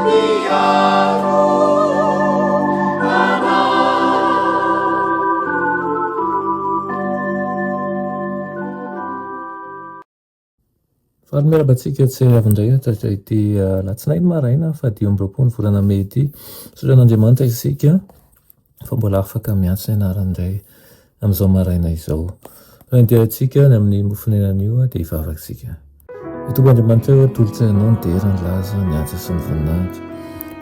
mpiaro anay. Faly miarahaba antsika tsy avy indray hatratra ity alatsinainy maraina faha 25 ny volana mey ity. Misaotra an'Andriamanitra isika fa mbola afaka miantso ny anarany indray amin'izao maraina izao. Raha ny diantsika ny amin'ny mofon'aina anio dia hivavaka isika. Ny Tompo Andriamanitra ô, atolotray Anao ny dera, ny laza, ny haja sy ny voninahitra.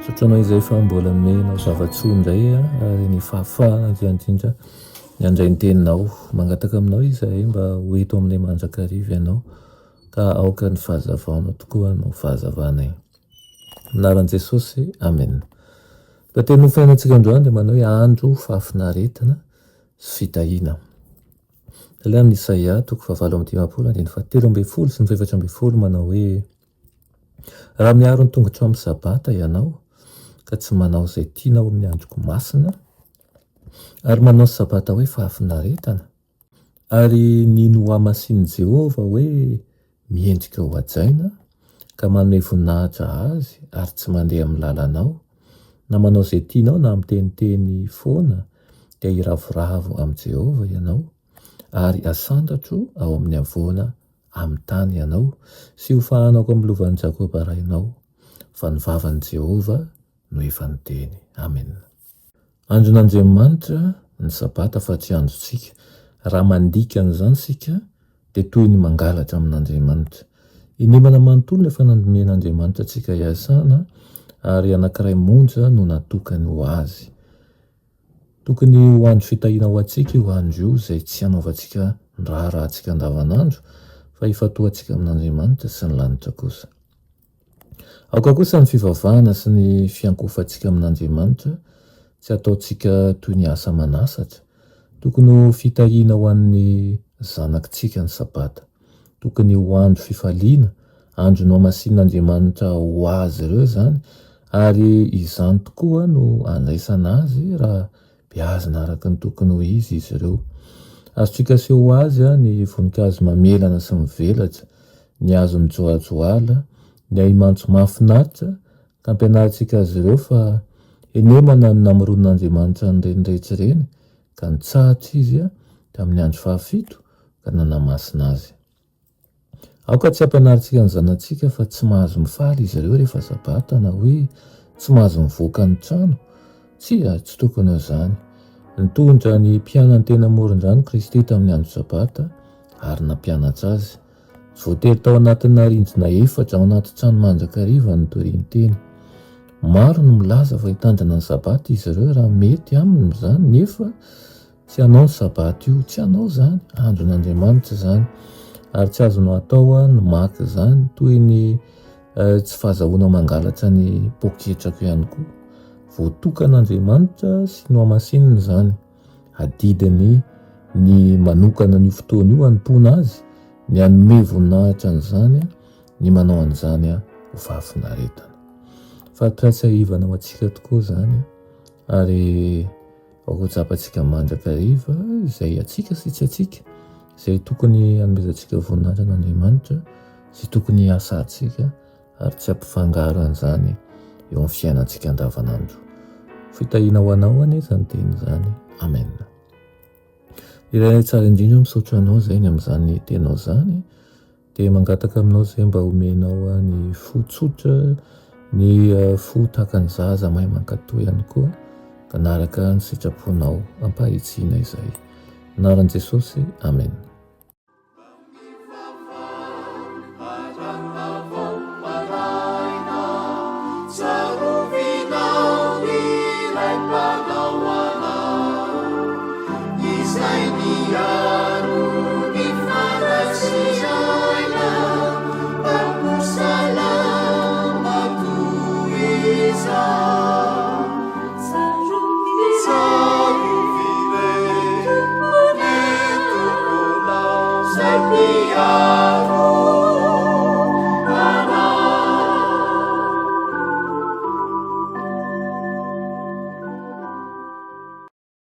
Misaotra Anao izay fa mbola nomenao zava-tsoa indray ary ny fahafahana indrindra indrindra ny handray ny teninao. Mangataka aminao izahay mba ho eto aminay mandrakariva ianao, ka aoka ny fahazavanao tokoa no fahazavanay. Amin'ny anaran'i Jesosy, amena. Ny teny nofainantsika androany dia manao hoe andro fahafinaretana sy fitahiana. Ilay amin'ny Isaia toko fahavalo amby dimampolo andininy fahatelo ambin'ny folo sy ny fahefatra ambin'ny folo manao hoe Raha miaro ny tongotrao amin'ny Sabata ianao, ka tsy manao izay tianao amin'ny androko masina, ary manao ny Sabata hoe fahafinaretana, ary ny nohamasinin'i Jehovah hoe miendrika hohajaina, ka manome voninahitra azy ary tsy mandeha amin'ny lalanao, na manao izay tianao na miteniteny foana, dia hiravoravo amin'i Jehovah ianao, ary hasandatro ao amin'ny havoana amin'ny tany ianao, sy ho fahanako amin'ny lovan'i Jakoba rainao, fa ny vavan'i Jehovah no efa niteny. Amena. Andron'Andriamanitra ny Sabata fa tsy androntsika. Raha mandika an'izany isika, dia toy ny mangalatra amin'Andriamanitra. Inemana manontolo no efa nomen'Andriamanitra antsika hiasana, ary anankiray monja no natokany ho azy. Tokony ho andro fitahiana ho antsika io andro io izay tsy hanaovantsika ny raharahantsika andavanandro fa hifantohantsika amin'Andriamanitra sy ny lanitra kosa. Aoka kosa ny fivavahana sy ny fiankohofantsika amin'Andriamanitra tsy hataontsika toy ny asa manasatra. Tokony ho fitahiana ho an'ny zanakitsika ny Sabata. Tokony ho andro fifaliana, andro nohamasinin'Andriamanitra ho azy ireo izany, ary izany tokoa no andraisana azy raha beazina araka ny tokony ho izy izy ireo. Azontsika aseho ho azy ny voninkazo mamelana sy mivelatra, ny hazo mijoajoala, ny ahi-maitso mahafinaritra, ka ampianarintsika azy ireo fa henemana ny namoronan'Andriamanitra an'ireny rehetra ireny, ka nitsahatra izy tamin'ny andro fahafito ka nanamasina azy. Aoka tsy hampianarintsika ny zanatsika fa tsy mahazo mifaly izy ireo rehefa Sabata na hoe tsy mahazo mivoaka ny trano. Tsia, tsy tokony ho izany. Nitondra ny mpianany teny amoron-drano Kristy tamin'ny andro Sabata ary nampianatra azy. Tsy voatery tao anatina rindrina efatra ao anaty trano mandrakariva no toriany teny. Maro no milaza fa hitandrina ny Sabata izy ireo raha mety aminy izany, nefa tsy anao ny Sabata io. Tsy anao izany, andron'Andriamanitra izany, ary tsy azonao atao ny maka izany, toy ny tsy fahazahoana mangalatra ny poketrako ihany koa. Voatokan'Andriamanitra sy nohamasininy izany. Adidiny ny manokana an'io fotoana io hanompoana Azy, ny hanome voninahitra an'izany, ny manao an'izany ho fahafinaretana. Fampahatsiahivana ho antsika tokoa izany ary aoka ho tsapantsika mandrakariva izay antsika sy tsy antsika, izay tokony hanomezantsika voninahitra an'Andriamanitra, izay tokony hiasantsika ary tsy hampifangaro an'izany eo amin'ny fiainantsika andavanandro. Fitahiana ho anao anie izany teny izany. Amen. Ilay tsara indrindra misaotra anao izay ny amin'izany teninao izany. Dia mangataka aminao izay mba omenao ny fo tsotra, ny fo tahaka ny zaza mahay mankatò ihany koa, hanaraka ny sitraponao ampahitsiana izay. Anaran'i Jesosy, Amen.